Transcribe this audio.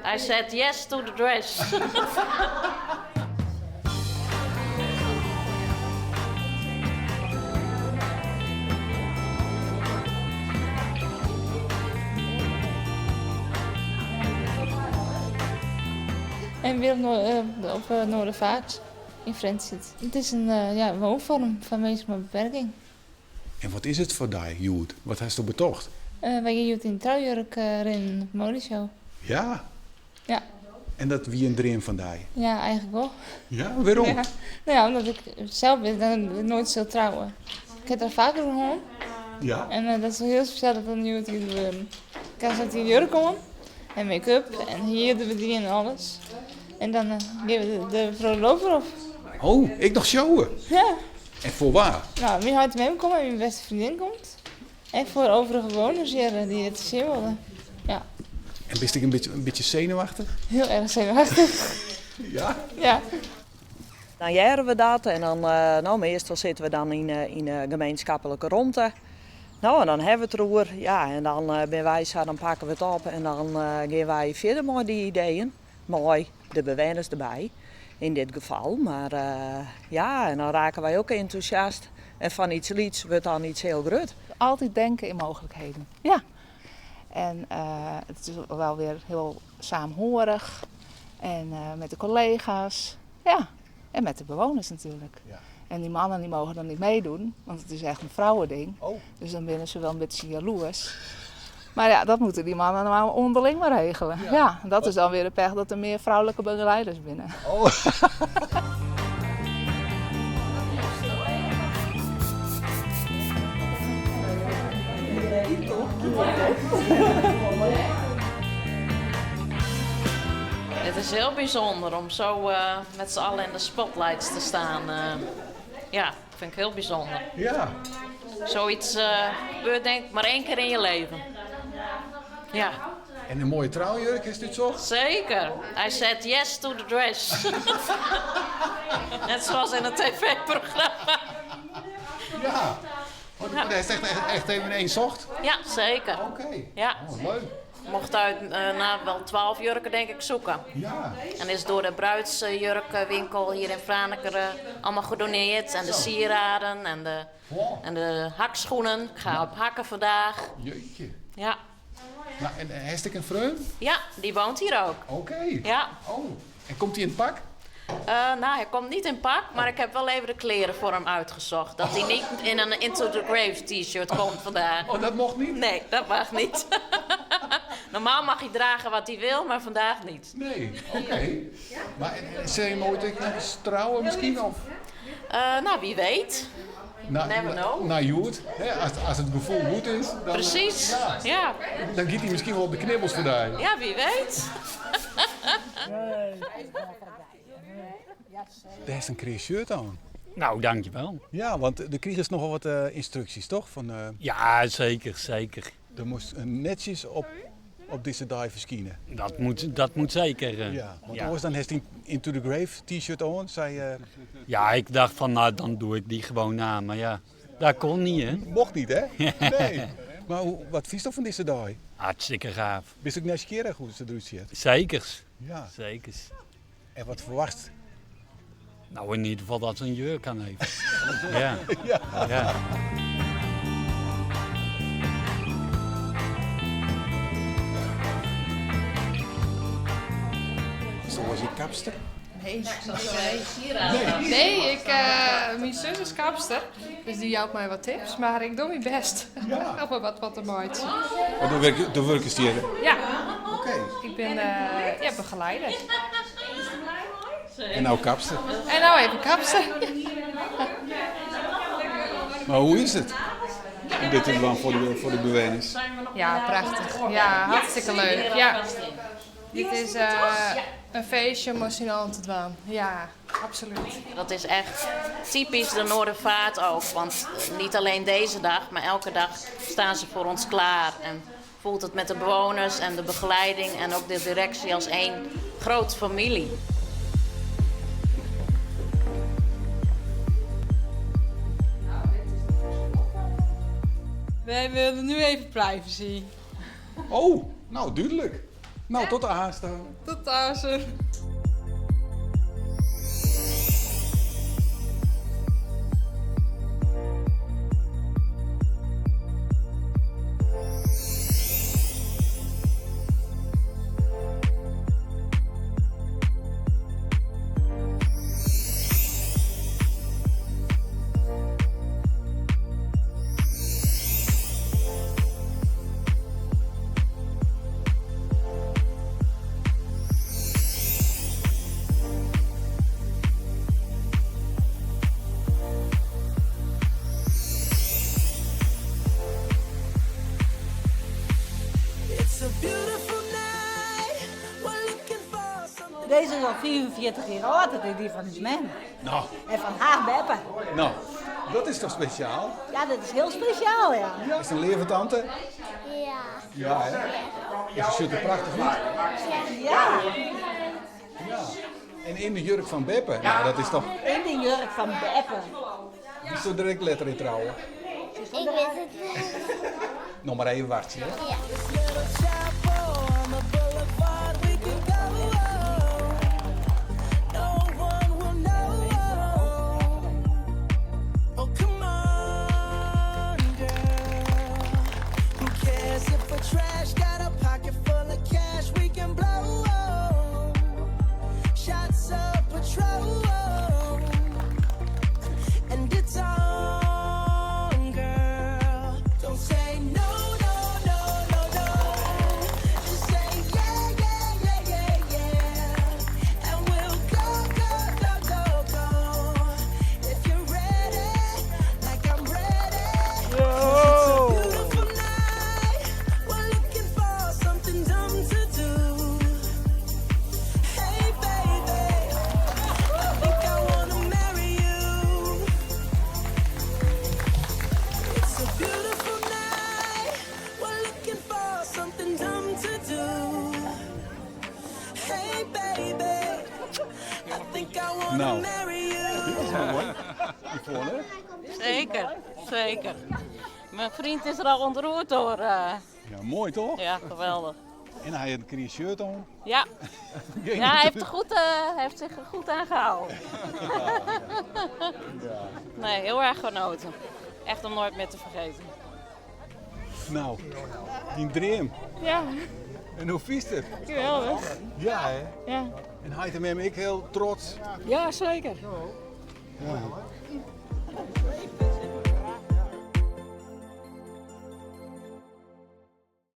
I said yes to the dress. En Willem op Noordervaart yn Frjentsjer. It is in ja, woonvorm foar minsken mei beperking. En wat is it foar dei hjoed? Wat hasto betocht? Wy gean hjoed yn troujurk rinnen op de modeshow. Ja? Ja. En dat wie in dream fan dy? Ja, eigentlik wol. Ja, wêrom? Ja. No ja, omdat ik sels wit dat ik noait sil trouwe. Ik ha it der faker oer hân. Ja. En dat is wol hiel spesjaal dat dat hjoed giet gebeuren. Ik ha sa't dy jurk oan en make-up en hier der en alles. En dan gean we de rode loper op. Oh, ek noch showen? Ja. En foar wa? No, myn heit en mem komme en myn bêste freondin komt. En foar overige bewoners hjir dy't it sjen wolle. Ja. En bist ek in bytsje senuwachtich? Hiel erch senuwachtich. Ja? Ja. Dan hearre we dat en dan, no, meastal sitte we dan yn de gemeenschappelijke romte. No, en dan hawwe we it deroer. Ja, en dan binne wy sa, dan pakke we it op en dan gean wy fierder mei dy ideeën. Mei de bewenners derby, yn dit gefal. Mar ja, en dan rake wy ek entûsjast. En fan iets lyts wurdt dan iets hiel grut. Altyd denken in mogelijkheden, ja. En it is wel weer heel saamhorig. En met de collega's, ja. En met de bewoners natuurlijk. Ja. En die mannen die mogen dan niet meedoen, want het is echt een vrouwending. Oh. Dus dan binnen ze wel een beetje jaloers. Maar ja, dat moeten die mannen nou onderling maar regelen. Ja. Ja, dat is dan weer de pech dat er meer vrouwelijke begeleiders binnen. Oh. Het is heel bijzonder om zo met z'n allen in de spotlights te staan. Ja, vind ik heel bijzonder. Ja. Zoiets gebeurt denk ik maar één keer in je leven. Ja. En in moaie troujurk is dit sa? Zeker. I said yes to the dress. Net zoals in het tv-programma. Ja. Oh, dat is echt even één socht? Ja, zeker. Oké. Ja. Oh, leuk. Mocht uit na wel 12 jurken denk ik zoeken. Ja. En is door de bruidsjurkenwinkel hier in Franeker allemaal gedoneerd. En de sieraden Oh. en de hakschoenen. Ik ga op hakken vandaag. Jeetje. Ja. Nou, en heeft ik een freon? Ja, die woont hier ook. Oké. Ja. Oh, en komt hij in het pak? Nou, hij komt niet in pak, maar ik heb wel even de kleren voor hem uitgezocht. Dat hij niet in een Into the Grave t-shirt komt vandaag. Oh, dat mocht niet? Nee, dat mag niet. Normaal mag hij dragen wat hij wil, maar vandaag niet. Nee, oké. Maar en zul je hem ooit nog eens trouwen misschien? Of? Nou, wie weet. Never know. Na Joert, hè, als het gevoel goed is. Dan, Precies, ja. ja. Dan giet hij misschien wel op de knibbels vandaag. Ja, wie weet. Daar is een kreeg shirt aan. Nou, dankjewel. Ja, want de kreeg is nogal wat instructies, toch? Van, Ja, zeker, zeker. Er moest netjes op deze dag verschijnen. Dat moet zeker. Ja, want ja. anders dan heeft hij Into the Grave t-shirt aan, zei Ja, ik dacht van, nou, dan doe ik die gewoon aan. Maar ja, dat kon niet, hè? Mocht niet, hè? Nee. Maar wat vies toch van deze dag? Hartstikke gaaf. Wist ook net keer hoe ze eruit ziet? Zekers. Ja. Zekers. En wat verwacht? Nou, in ieder geval dat ze een jurk aan heeft. Ja. Ja. Ja. Zoals je kapster? Nee. Nee. Nee, mijn zus is kapster, dus die helpt mij wat tips, maar ik doe mijn best. Ja. Om er wat te maken. Maar door werk is die, hè? Ja. Oké. Ik ben begeleider. En nou kapster. En nou even kapster. Maar hoe is het? Om dit te doen voor de bewoners? Ja, prachtig. Ja, hartstikke leuk. Ja. Dit is een feestje om z'n allen te doen. Ja, absoluut. Dat is echt typisch de Noordervaart ook. Want niet alleen deze dag, maar elke dag staan ze voor ons klaar. En voelt het met de bewoners en de begeleiding en ook de directie als één grote familie. Wij willen nu even privacy. Oh, nou duidelijk. No, tot aanstaan. Tot aanstaan. Deze is al 45 jaar oud, dat is die van ús mem. Nou. En van haar beppe. Nou, dat is toch speciaal? Ja, dat is heel speciaal, ja. Is het een leave tante? Ja. Ja, hè? En ze ziet er prachtig uit. Ja. Ja. En in de jurk van Beppe. Nou, dat is toch... In de jurk van Beppe. Die is zo direct letter in trouwen. Ik weet het niet. Nog maar even wachten, hè? Ja. Trash got a pocket full of cash we can blow. Shots of Patron, and it's on, girl. Don't say no, no, no, no, no. Just say yeah, yeah, yeah, yeah, yeah. And we'll go, go, go, go, go. If you're ready, like I'm ready. 'Cause it's a beautiful night. We're looking for something dumb to do. Hey, baby, I think I wanna marry you. It's a beautiful night. We're looking for something dumb to do. Hey, baby, I think I wanna Nou, marry you. dit is wel mooi. Yvonne. Zeker, zeker. Mijn vriend is er al ontroerd door. Ja, mooi toch? Ja, geweldig. En hij had een shirt aan. Ja. Ja, hij heeft, er goed, hij heeft zich er goed aan gehouden. Nee, heel erg genoten. Echt om nooit meer te vergeten. Nou, die dream. Ja. En hoe vies het? Geweldig. Ja, hè? Ja. En hij en ik heel trots. Ja, zeker. Ja.